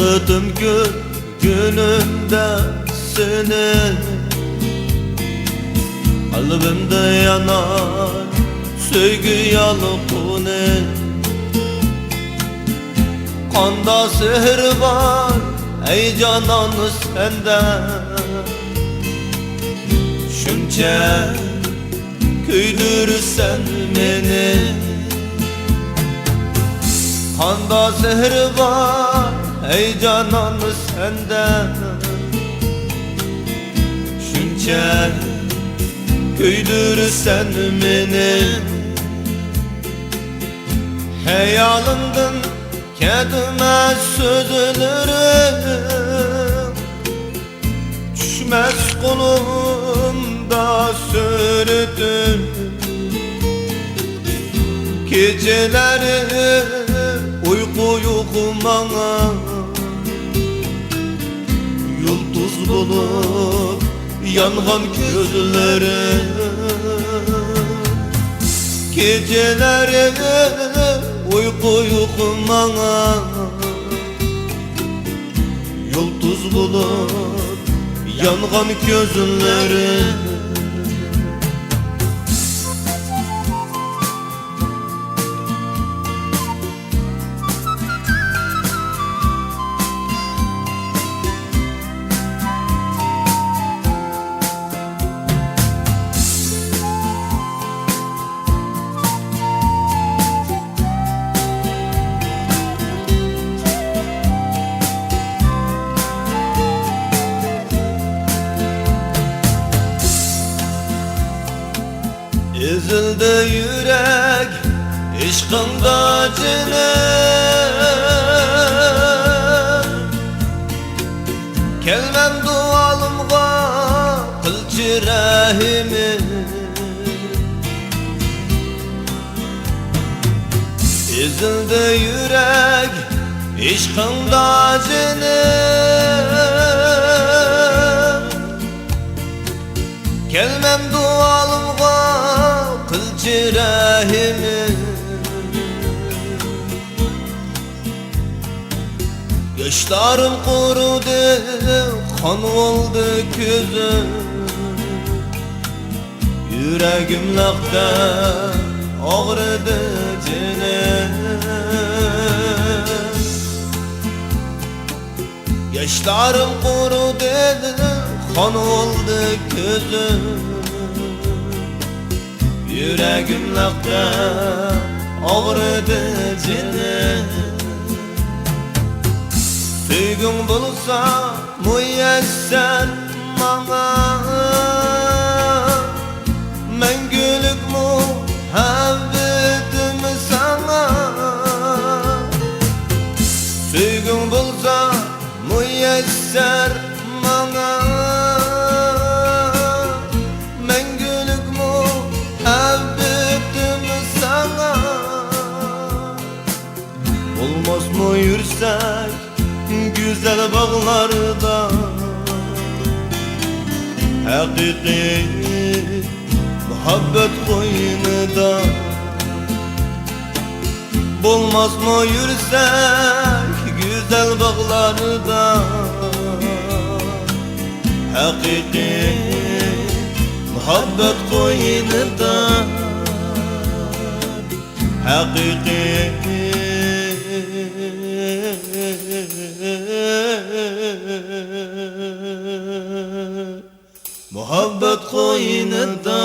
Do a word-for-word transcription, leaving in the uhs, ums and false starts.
ئۆتۈم كۈن كۈنۈمدە سېنى، قەلبىمدە يانار سۆيگۈ يالقۇنى. قاندا سېھىر بار، ئەي جانان، سەندە، شۇنچە كۆيدۈرىسەن مېنى. قاندا سېھرى بار، ھەي جانان، سەندە، شۇنچە كۆيدۈرىسەن مېنى. خىيالىمدىن كەتمەس سۆزلىرىڭ، چۈشمەس قولۇمدا سۈرىتىڭ. كېچىلەر ئۇيقۇ يوق ماڭا، يۇلتۇز بولۇپ يانغان كۆزلىرىڭ. كېچىلەر ئۇيقۇ يوق ماڭا، يۇلتۇز بولۇپ يانغان كۆزلىرىڭ. ئېزىلدى يۈرەك ئىشقىڭدا جېنىم، كەلمەمدۇ ھالىمغا قىلچە رەھىمىڭ. ئېزىلدى يۈرەك ئىشقىڭدا جېنىم، كەلمەمدۇ ھالىمغا قىلچە رەھىمىڭ. ياشلىرىم قۇرۇدى، قان بولدى كۆزۈم. يۈرەگىم لەختە ئاغرىدى جېنىم. ياشلىرىم قۇرۇدى، قان بولدى كۆزۈم. يۈرەگىم لەختە ئاغرىدى جېنىم. سۆيگۈڭ بولسا مۇيەسسەر ماڭا، مەڭگۈلۈك مۇھەببىتىم ساڭا. سۆيگۈڭ بولسا مۇيەسسەر ماڭا، مەڭگۈلۈك مۇھەببىتىم ساڭا. بولماسمۇ يۈرسەك گۈزەل باغلاردا، ھەقىقىي مۇھەببەت قوينىدا؟ بولماسمۇ يۈرسەك گۈزەل باغلاردا، ھەقىقىي مۇھەببەت قوينىدا؟ ھەقىقىي مۇھەببەت قوينىدا.